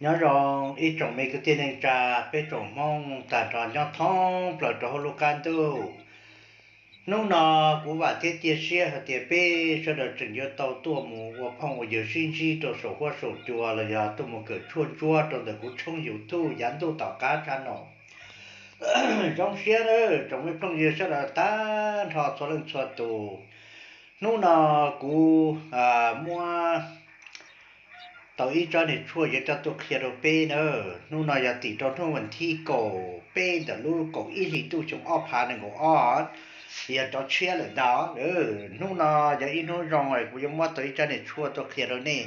Nyob zoo ib tsoom me kwv tij neej tsa, peb tsoom Hmoob tag nrho nyob thoob plaws rau hauv lub qab ntuj. Hnub no kuv vam thiab cia siab hais tias peb sawv daws tseem yuav tau tuaj mus ua phooj ua ywg sib ntsib rau saum huab saum cua los yog tuaj mus kawm tshuaj ntsuab rau ntawm kuv tshooj YouTube yav ntuj tom qab tshaj no. Zoo siab nawb tsoom me phooj ywg sawv daws tag nrho txhua leej txhua tus. Hnub no kuv muab tau ib tsob niag tshuaj yuav coj tuaj qhia rau peb na. Hnub no yog tim rau hnub vas thib kaum peb ntawm lub kaum ib hlis ntuj xyoo ob phav nees nkaum ob, yog cov tshiab lawm ntag. Hnub no yog ib hnub zoo es kuv yuav muab tau ib tsob niag tshuaj tuaj qhia rau nej.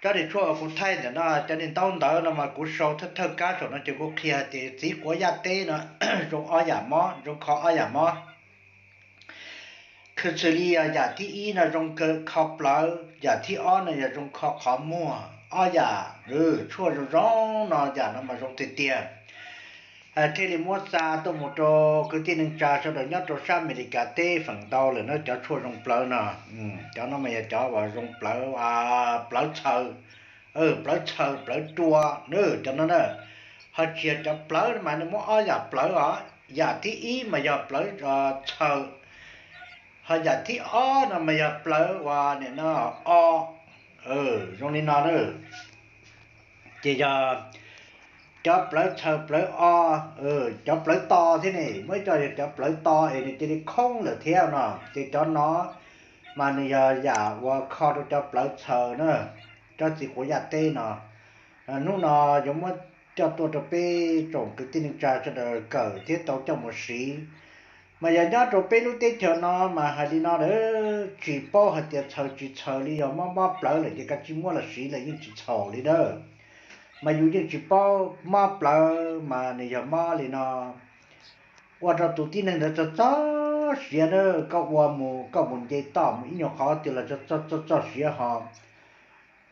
Tsob niag tshuaj uas kuv thaij ntawm no, cov niag ntaub ntawv no mas kuv sau thawj thawj kab saum no ces kuv qhia hais tias txiv quav yaj teb no zoo ob yam mob, zoo kho ob yam mob. Khwv xws li yog yam thib ib no zoo kho plawv, yam thib ob no yog zoo kho qhov muag, ob yam tshuaj zoo zoo no yam no mas zoo tiag tiag. Thiaj li muab xa tuaj mus rau kwv tij neej tsa sawv daws nyob rau sab Amelikas teb feem ntau lawm na cov tshuaj zoo plawv no. Cov no mas yog cov uas zoo plawv, plawv txhaws, plawv txhaws plawv rua na cov no na. Ho tsis yog cov plawv mas nws muab ob yam plawv os, yam thib ib mas yog plawv txhaws, ho yam thib ob no mas yog plawv uas nim no o, zoo li no na. Ces yog cov plawv txhaws plawv o, cov plawv to thiab ne, muab coj yog cov plawv to es nws cia li khoob lawm thiab no. Ces cov no mas nws yog yam uas kho rau cov plawv txhaws na, cov txiv quav yaj teb no. Hnub no yuav muab coj tuaj rau peb tsoom kwv tij neej tsa sawv daws kawm thiab tau coj mus siv. Mas yog nyob rau peb lub teb chaws no mas hais li no a, tsis paub hais tias txhaws tsis txhaws li, yog mob mob plawv lawm ces koj tsis muab los siv los yeej tsis txhaum li nawb. Mas yus yeej tsis paub, mob plawv mas nws yog mob li no. Ua rau tus tib neeg ntawd txog txog siav na, koj ua mus koj mus nce toj mus ib nyuag qhov twg los txog txog siav ho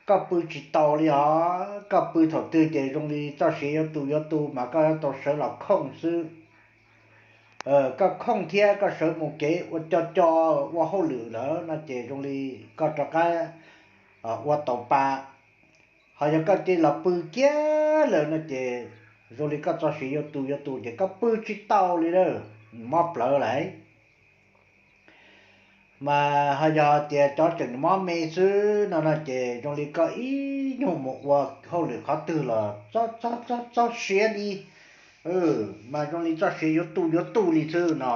koj pw tsis tau li os. Koj pw thaum twg ces zoo li txoj sia yuav tu yuav tu mas koj yuav tau sawv los khooj xwb. Koj khooj thiab koj sawv mus kev ua co co ua hauj lwm lawm no ces zoo li koj rov qab ua tau pa. Ho yog koj cia li los pw kiag lawm no ces zoo li koj txoj sia yuav tu yuav tu ces koj pw tsis tau li lawm, mob plawv lawm. Mas ho yog tias cov tseem mob me xwb no no ces zoo li koj ib nyuag mus ua hauj lwm qhov twg los txog txog siav li, mas zoo li txoj sia yuav tu yuav tu li xwb no.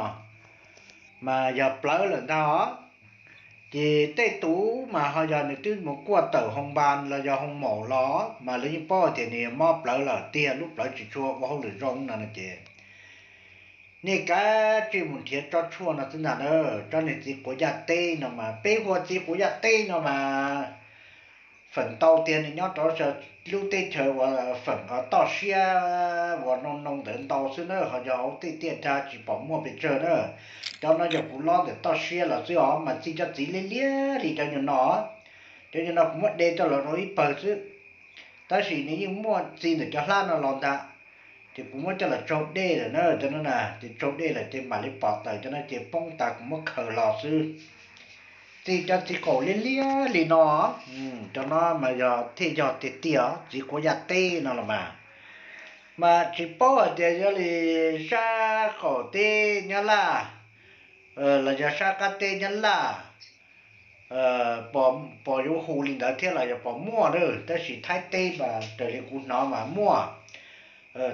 Mas yog plawv lawm ntag os. Ces tej tus mas ho yog nws twb mus kuaj tawm hoo npas los yog hoo maum los mas lawv yeej paub tias nws mob plawv lawm tiag, lub plawv tsis tshua ua hauj lwm zoo no no ces nej kav tsij mus nrhiav tsob tshuaj no xwb ntag na. Tsob niag txiv quav yaj teb no mas peb hu ua txiv quav yaj teb no mas feem ntau tiag nws nyob rau lub teb chaws uas feem toj siab uas noo noo ntawd ntau xwb na, ho yog hauv tej tiaj dag tsis pom muaj pes tsawg na. Cov no yog kuv lob ntawm toj siab los xwb os, mas txij cov txiv liab liab li cov nyuag no, cov nyuag no kuv muab de coj los rau ib pawg xwb. Tab sis nws yeej muaj txij ntawm cov hlab no los ntag, ces kuv muab coj los tsaug dej lawm na, cov no na ces tsaug dej lawm ces mam li pom tawm, cov no ces poob tas kuv muab khaws los xwb. Txij cov txiv qaum liab liab li no, cov no mas yog thiaj yog tiag tiag txiv quav yaj teb no los mas. Mas tsis paub hais tias yog li sab qaum teb Nyab Laj los yog sab qab teb Nyab Laj pom yuav hu li ntawd thiab los yog pom muaj na, tab sis Thaib teb mas raws li kuv hnov mas muaj.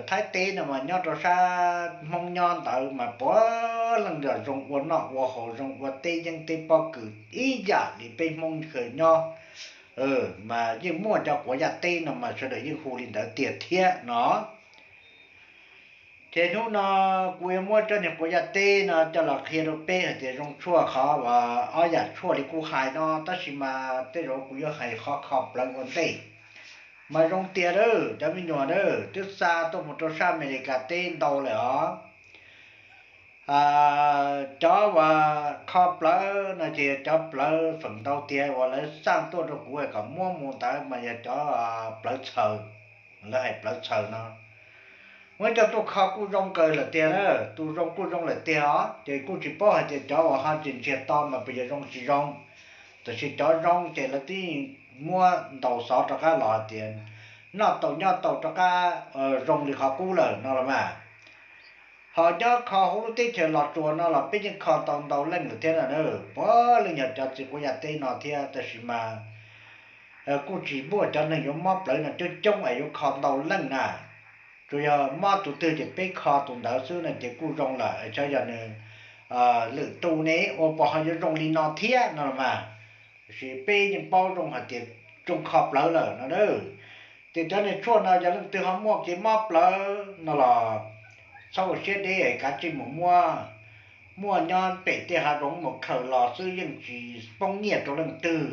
Thaib teb no mas nyob rau sab Hmoob nyob ntawd mas puav leej yog zoo ua noj ua haus, zoo ua teb yeeb teb pob kws ib yam li peb Hmoob khaws nyob. Mas yeej muaj cov quav yaj teb no mas sawv daws yeej hu li ntawd tiag thiab no. Ces hnub no kuv yuav muab tsob niag quav yaj teb no coj los qhia rau peb hais tias zoo tshuaj qhov uas ob yam tshuaj li kuv hais no, tab sis mas tej zaum kuv yuav hais qhov kho plawv ua ntej. Mas zoo tiag a cov me nyuam a, twb xa tuaj mus rau sab Amelikas teb ntau lawm os. Cov uas kho plawv no ces cov plawv feem ntau tiag uas lawv xaj tuaj rau kuv kom muab mus ntawd mas yog cov plawv txhaws, lawv hais plawv txhaws no. Muab coj tuaj kho kuj zoo kawg lawm tiag na, tus zoo kuj zoo lawm tiag os, ces kuj tsis paub hais tias cov uas ho tsis ntsiag to mas puas yuav zoo tsis zoo. Tab sis cov zoo ces lawv twb muab ntaus xov rov qab los hais tias noj tau nyob tau rov qab zoo li qhov qub lawm no los mas. Ho nyob kho hauv lub teb chaws Los Tsuas no los peb yeej kho tau ntau leej lawm thiab no na. Puav leej yog cov txiv quav yaj teb no thiab tab sis mas kuj tsis muaj cov neeg yuav mob plawv no coob coob es yuav kho ntau leej na. Tsuas yog mob tus twg ces peb kho tus ntawd xwb no ces kuj zoo lawm, xyov yog nws lwm tus ne ua puas ho yuav zoo li no thiab no los mas. Tiam sis peb yeej paub zoo hais tias zoo kho plawv lawm no na. Ces cov niag tshuaj no yog leej twg ho muaj kev mob plawv no los txhob ua siab deb, kav tsij mus muab. Muaj nyob pem tej hav zoov mus khaws los xwb yeej tsis poob nyiaj rau leej twg,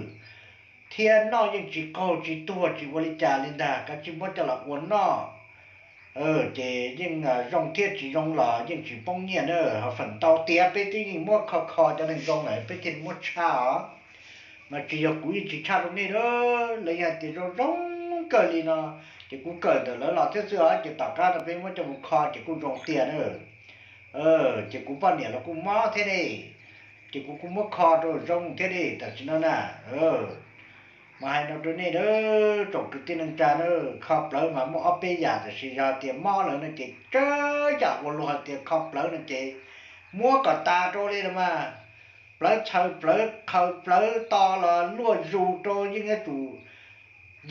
thiab noj yeej tsis qaug tsis tuag tsis ua li cas li ntag, kav tsij muab coj los ua noj. Ces yeej zoo thiab tsis zoo los yeej tsis poob nyiaj na. Ho feem ntau tias peb twb yeej muab kho kho cov neeg zoo lawm peb thiaj li muab tshaj os. Mas tsis yog kuv yeej tsis tshaj rau nej na, lawv yog tias zoo zoo kawg li no, ces kuv kawm ntawm lawv los thiab xwb os, ces tom qab no peb muab coj mus kho ces kuj zoo tiag na. Ces kuv poj niam los kuj mob thiab ne, ces kuv kuj muab kho rau zoo thiab ne tam sim no na. Mas hais no rau nej na, tsoom kwv tij neej tsa na, kho plawv mas muaj ob peb yam, tab sis yog tias mob lawm no ces tsawg yam ua luag hais tias kho plawv no ces muab kom tas rau li los mas. Plawv txhaws plawv qhaws plawv to los luaj zus rau yeej yuav tsum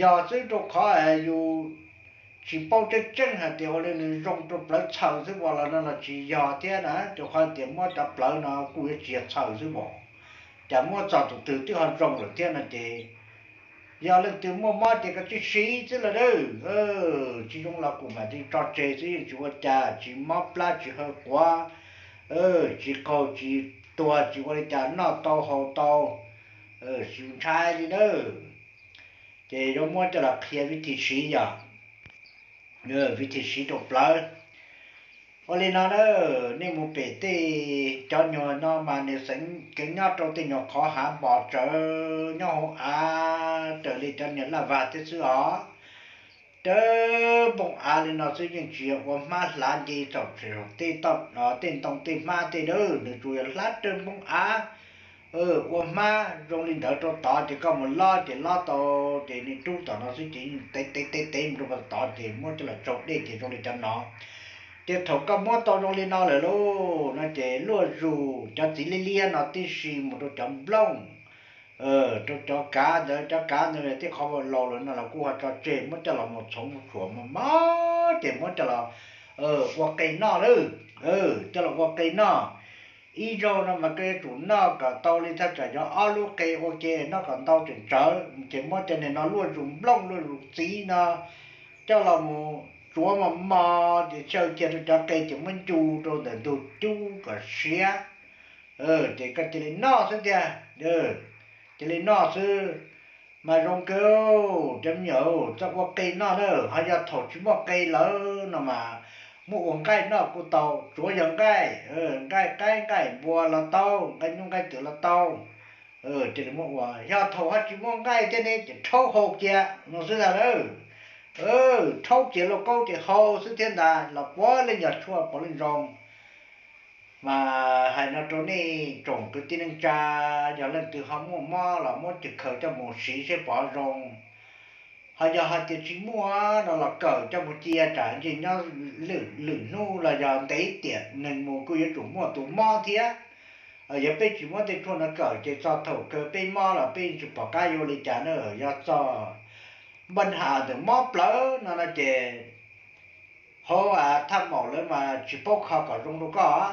yog xwb, rau qhov yus tsis paub tseeb tseeb hais tias ua li nws zoo rau plawv txhaws xwb as los no los tsis yog thiab na, rau qhov tias muab cov plawv no kuj yuav tsis yog txhaws xwb as, cas muab txog tus twg twb ho zoo lawm thiab no ces yog leej twg muaj mob ces koj tsij siv xwb los na. Tsis zoo los kuv mam li tso tseg xwb, yeej tsis ua cas, tsis mob plab tsis haw quav, tsis qaug tsis tuag tsis ua li cas, noj tau haus tau, tsis ntshai li na. Ces yuav muab coj los qhia vib thi siv yog, vib thi siv rau plawv. Ua li no na, nej mus pem tej cov nyuag no mas nws xeev keev nyob rau tej nyuag qhov hav npos tsawv nyob hauv av raws li cov niag laj vag thiab xwb os. Cov npoo av li no xwb yeej tsis yog ua hmab hlav nce txaum tej ntoo tej hmab tej dawb, nws tsuas yog hlab rawv npoo av ua hmab zoo li ntawd rau tod ces koj mus lob ces lob tau ces nws rub tom no xwb ces yeej tev tev tev tev mus rau tod ces muab coj los tsau dej ces zoo li cov no. Ces thaum koj muab tau zoo li no lawm lauj no ces luaj zus cov txiv liab liab no tib si mus rau cov nplooj, rau cov kav ntawd, cov kav ntawd tej qhov laus lawm no los kuj ho tso tseg, muab coj los mus txhoov mus tsuam mos mos ces muab coj los ua qe noj lawm. Coj los ua qe noj. Ib zaug no mas koj yuav tsum noj kom tau li thaj tsam yog ob lub qe ua ke, noj kom ntau tseem tsawv, ces muab cov niag no luaj zus nplooj luaj zus txiv no coj los mus tsuav mos mos ces xyaw cia rau cov qe ces muab ncu rau ntawm ntug cub kom siav. Ces koj cia li noj xwb tiag. Cia li noj xwb mas zoo kawg. Cov me nyuam, txawj ua qe noj na, ho yog thaum tsis muaj qe lawm no mas muab ua nqaij noj kuj tau, tsuav yog nqaij, nqaij qaib nqaij npua los tau, nqaij nyuj nqaij twm los tau. Cia li muab ua. Yog thaum ho tsis muaj nqaij thiab ne ces rhaub hau cia no xwb ntag lauj. Rhaub cia lauj kaub ces hau xwb thiab ntag los puav leej yog tshuaj puav leej zoo. Mas hais no rau nej tsoom kwv tij neej tsa, yog leej twg ho muaj mob los muab tis khaws coj mus siv seb puas zoo. Ho yog hais tias tsis muaj no los kawm coj mus cia tsam ntshe nyob lwm hnub los yog ntev tiam neeg mus kuj yuav tsum muaj tus mob thiab. Yog peb tsis muab tej tshuaj no kawm ces txog thaum kawg peb mob los peb tsis pom qab yuav ua li cas na. Yog txog npaj has ntawm mob plawv no no ces hauv thaj maum lawv mas tsis paub kho kom zoo rau koj.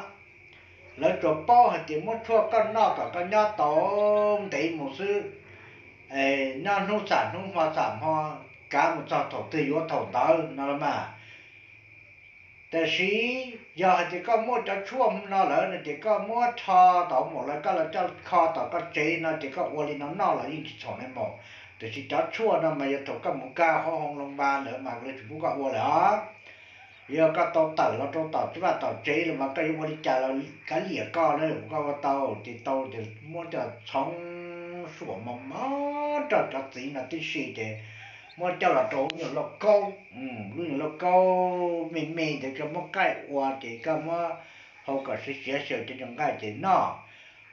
Lawv tsuas paub hais tias muab tshuaj koj noj kom koj nyob tau ntev mus xwb, nyob hnub xam hnub hmo xam hmo, kav mus txog thaum twg yuav thaum ntawd no los mas. Tab sis yog hais tias koj muaj cov tshuaj no lawm no ces koj muab rho tau mus lawm koj los coj kho tom koj tsev no ces koj ua li no noj los yeej tsis txhaum na mog. Tab sis cov tshuaj no mas yog thaum koj mus nkag hauv hoo loo npas lawm mas lawv tsis pub koj ua lawm os. Yog koj tau tawm los rau tom tsev vaj tom tsev los mas koj yuav ua li cas los kav liam koj na, koj ua tau ces tau ces muab coj txhoov suam mos mos rau cov txiv no tib si ces muab coj los rau lub nyuag lauj kaub, lub nyuag lauj kaub me me ces koj muab qaij ua ces koj muab hau kom siav siav xyaw cov nyuag nqaij ces noj.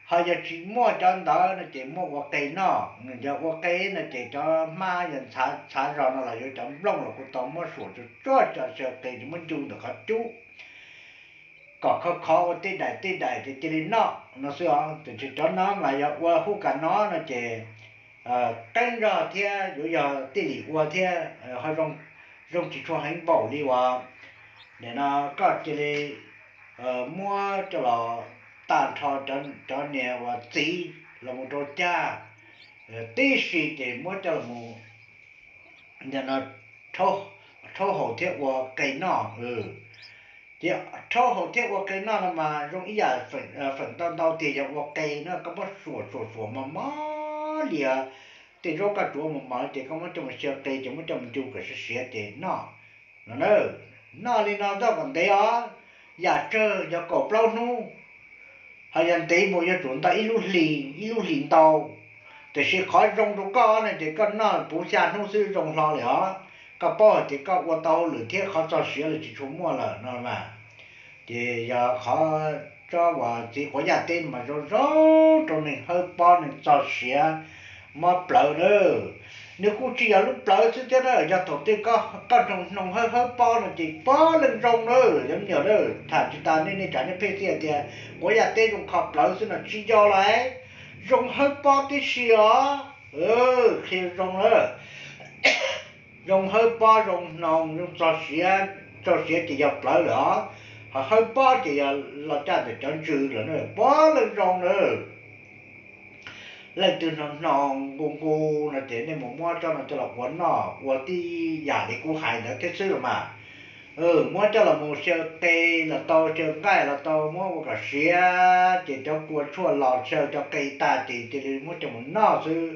Ho yog tsis muaj cov ntawd no ces muab ua qe noj, yog ua qe no ces cov hmab yog ntxhav zog no los yuav cov nplooj los kuj tau muab suam tsuag tsuag cov xyaw qe ces muab ncu ntawm qhov cub kom khov khov ua tej daim tej daim ces cia li noj no xwb os. Tiam sis cov no mas yog ua hub kas no no ces qeeb zog thiab yuav yog tij lim ua thiab ho zoo tsis tshua heev npaum li uas nim no koj cia li muab coj los tag nrho cov niag uas txiv los mus rau caj tib si ces muab coj los rhaub haus thiab ua qe noj. Ces rhaub haus thiab ua qe noj no mas zoo ib yam feem ntau ntau tias yog ua qe no koj muab suam suam suam mos mos li tej zaub koj tsuav mos mos ces koj muab coj mus xyaw qe ces muab coj mus ncu kom siav siav ces noj no na. Noj li no noj kom ntev os, yam tsawg yog kaum plaub hnub, ho yog ntev mus yuav tsum nto ib lub hlis ib lub hlis ntau. Tiam sis qhov zoo rau koj no ces koj noj puv xya hnub xwb zoo hlo li os. Koj paub hais tias koj ua tau hauj lwm thiab qhov txog siav los tsis tshua muaj lawm no mas. Ces yog qhov tsob uas txiv quav yaj teb mas zoo zoo rau neeg hawb pob neeg txog siav mob plawv na. Nws kuj tsis yog lub plawv xwb thiab na, yog thaum twg koj hnoos hnoos hawb hawb pob no ces puav leej zoo na. Cov me nyuam na, tham tsis tas nej nej tsam nej pheej xij tias quav yaj teb zoo kho plawv xwb no tsis yog lauj, zoo hawb pob tib si os. Qhia zoo na, zoo hawb pob zoo hnoos zoo txog siav, txog siav ces yog plawv lawm os, ho hawb pob ces yog los caj ntawm cov ntsws lawm na, puav leej zoo na. Leej twg hnoos hnoos nqus nqus no ces nej mus muab coj no coj los ua noj ua tib yam li kuv hais ntawd thiab xwb los mas. Muab coj los mus xyaw qe los tau, xyaw nqaij los tau, muab ua kom siav ces cov kua tshuaj los xyaw cov qe tag ces cia li muab coj mus noj xwb.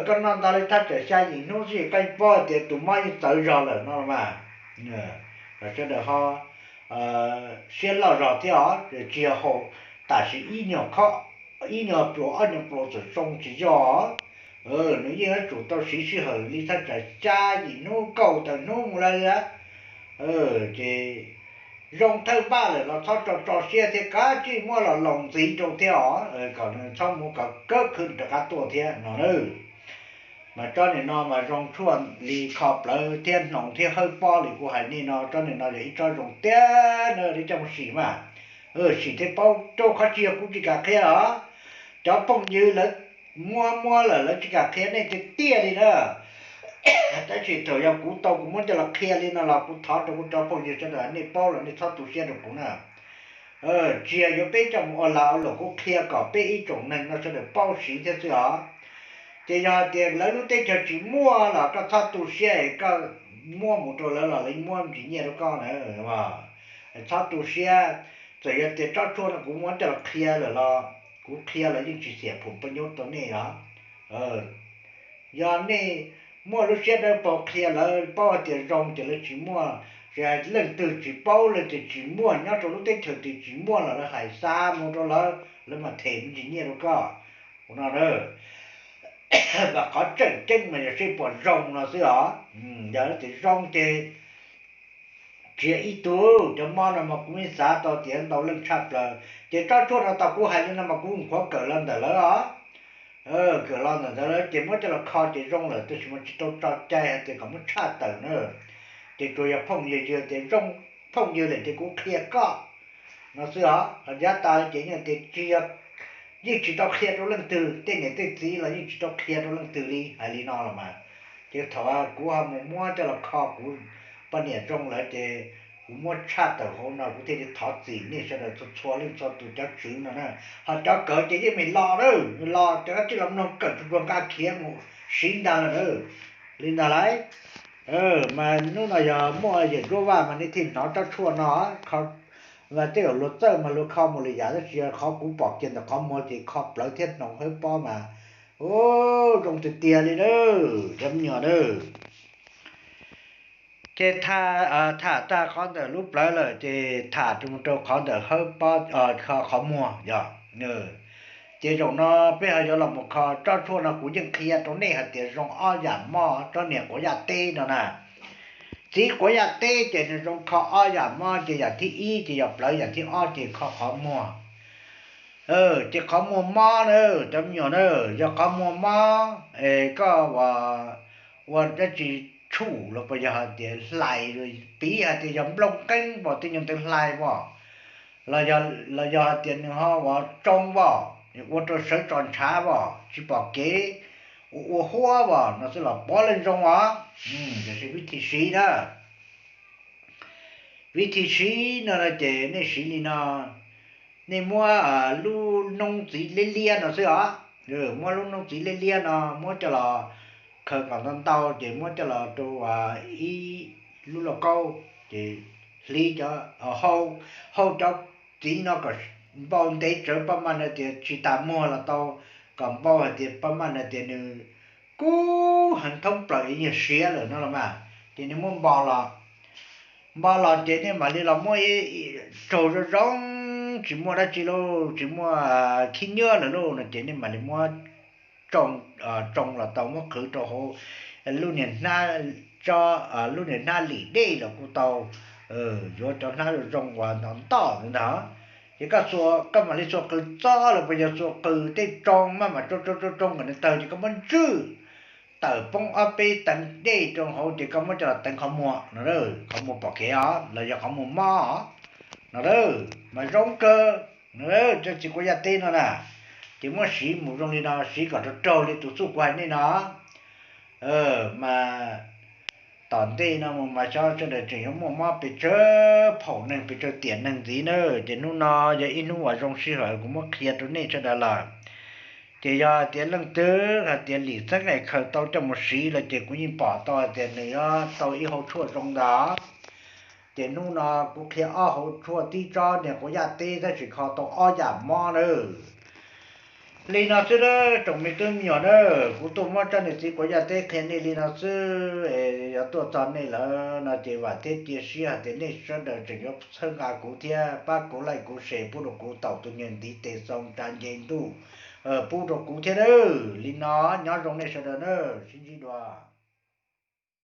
Koj noj ntau li thaj tsam xya yim hnub xwb koj paub tias tus mob yeej txawv zog lawm no los mas. Kom sawv daws ho siab loj zog thiab os, tsis yog haus tam sim ib nyuag khob, ib nyuag pluas ob nyuag pluas txawm zoo tsis yog. Nws yeej yuav tsum tau siv sij hawm li thaj tsam xya yim hnub kaum tawm hnub mus lawm. Ces zoo thawj npaj lawm los txhob tso tso siab thiab, kav tsij muab los laus ntxiv rau thiab os, kom nws txhob mus kom kawb khw rov qab tuaj thiab no na. Mas tsob nim no mas zoo tshuaj li kho plawv thiab hnoos thiab hawb pob li kuv hais nej no, tsob nim no yog ib tsob zoo tiag na, nej coj mus sim mas. Sim thiaj paub, rau qhov tsis yog kuv tsis kam qhia os, cov phooj ywg lawv muab muab lawm lawv tsis kam qhia nej tiag tiag li na. Tab sis thaum yog kuv tau kuv muab coj los qhia li no los kuv thov rau kuv cov phooj ywg sawv daws nej paub los nej txhob tu siab rau kuv na. Tsis yog yuav peb coj mus ua lag ua luam, kuv qhia kom peb ib tsoom neeg no sawv daws paub siv thiab xwb os. Ces yog hais tias lawv lub teb chaws tsis muaj los koj txhob tu siab es koj muab mus rau lawv los lawv muab ntsis nyiaj rau koj na. Txhob tu siab, txawm yog tias tsob tshuaj no kuv muab coj los qhia lawm los kuv qhia los yeej tsis xiam phum paj nyub rau nej os. Yog nej muaj lub siab dawb paug qhia lawv paub hais tias zoo ces lawv tsis muaj, tsis hais leej twg tsis paub leej twg tsis muaj, nyob rau lub teb chaws twg tsis muaj los lawv hais xa mus rau lawv, lawv mam them me ntsis nyiaj rau koj. Ua no na, mas qhov tseem ceeb mas yog seb puas zoo no xwb os. Yog tias zoo ces tsis yog ib tug, cov mob no mas kuv yeej xav tau tias ntau leej tshaj plaws. Ces tsob tshuaj no tau kuv hais li no mas kuv qhuav kawm los ntawm lawv os. Kawm los ntawm ntawd lawv ces muab coj los kho ces zoo lawm, tab sis mas tsis tau tso cai hais tias kom muab tshaj tawm na. Ces tsuas yog phooj ywg tias zoo, phooj ywg lawm ces kuv qhia koj no xwb os. Ho yav tas li ces yeej tias tsis yog, yeej tsis tau qhia rau leej twg, tej niam tej txiv los yeej tsis tau qhia rau leej twg li, hais li no los mas. Ces thaum kuv ho mus muab coj los kho kuv poj niam zoo lawm ces kuv muab tshaj tawm hauv no kuv thiaj li thov txim nej sawv daws txhua txhua leej txhua tus cov tswv no na. Ho cov kawm ces yeej meem los na, los cov dab tsi los mloog kawm tsuag tsuag nqa khiav mus siv ntag lawm na. Li ntag lauj. Mas hnub no yog muaj yawm nruab vaj mas nej thiaj hnov tsob tshuaj no. Mas tej zaum luag txawj mas luag kho mus lwm yam, tab sis qhov kuv pom kiag ntawm qhov muag ces kho plawv thiab hnoos hawb pob mas, u, zoo tiag tiag li na, cov me nyuam na. Ces tham, tham tag qhov ntawm lub plawv lawm ces tham rau qhov ntawm hawb pob, qhov muag yog. Ces zaum no peb ho yuav los mus kho tsob tshuaj no, kuv yeej qhia rau nej hais tias zoo ob yam mob, tsob niag quav yaj teb no na. Txiv quav yaj teb ces nws zoo kho ob yam mob, ces yam thib ib ces yog plawv, yam thib ob ces kho qhov muag. Ces qhov muag mob na, cov me nyuam na, yog qhov muag mob es koj ua, ua dab tsi tshuj los puas yog hais tias hlais, piv hais tias yog nplooj qeeb pom tej nyuag ntawd hlais pom, los yog hais tias nws ho ua tsoo pom, ua rau sawv tso ntshav pom, tsis pom kev, ua ua huab pom no xwb los puav leej zoo os. Tiam sis vib thim siv na, vib thim siv no no ces nej siv li no, nej muab lub noob txiv liab liab no xwb os. Muab lub noob txiv liab liab no muab coj los khaws kom ntau ntau ces muab coj los rau ib lub lauj kaub ces hliv cov, hau cov txiv no kom npau ntev tsawv paj maj no tias tsis tas muag los tau, kom npau hais tias paj maj no tias nws kub heev thoob plaws ib nyuag siav lawm no los mas, ces nej muab npo los, npo los ces nej mam li los muab tsaug zoo zoo, tsis muaj dab tsi lauj, tsis muaj khib nyiab lawm lauj no ces nej mam li muab tsoo los tau, muab qhwv rau hauv lub niag hnab, lub niag hnab lim dej los kuj tau, yuav cov hnab zoo zoo uas ntog ntoj ntawd ntag. Ces koj, koj mam li txua qws txob los puas yog txua qws tej tsoo maj mam tsoo tsoo tsoo tsoo kom nws tawg ces koj muab ntswj tawm poob ob peb teev dej rau hauv ces koj muab coj los teev qhov muag no, qhov muag pom kev os los yog qhov muag mob no mas zoo kawg. Cov txiv quav yaj teb no na, ces muab siv mus zoo li no, siv kom raug raug li tus txuj kuv hais nej no. Mas tom ntej no mus mas xyov sawv daws tseem yuav muaj mob pes tsawg phaum neeg pes tsawg tiam neeg ntxiv na. Ces hnub no yog ib hnub uas zoo sij hawm kuv muab qhia rau nej sawv daws lawm. Ces yog hais tias leej twg hais tias lim xeeb es khaws tau coj mus siv lawm ces kuv yeej pom tau hais tias nws yuav tau ib hauv tshuaj zoo ntag. Ces hnub no kuv qhia ob hauv tshuaj, tib tsob niag quav yaj teb tab sis kho tau ob yam mob na. Li no xwb na, tsoom me tub me nyuam na, kuv tuaj muab tsob niag txiv quav yaj teb qhia nej li no xwb es yog tuaj txog nej lawm no ces vam thiab cia siab hais tias nej sawv daws tseem yuav txhawb nqa kuv thiab pab kuv like kuv share pub rau kuv, taum tus niag ntiv tes xoo tsa nce ntuj pub rau kuv thiab na. Li no nyob zoo nej sawv daws na, sib ntsib dua.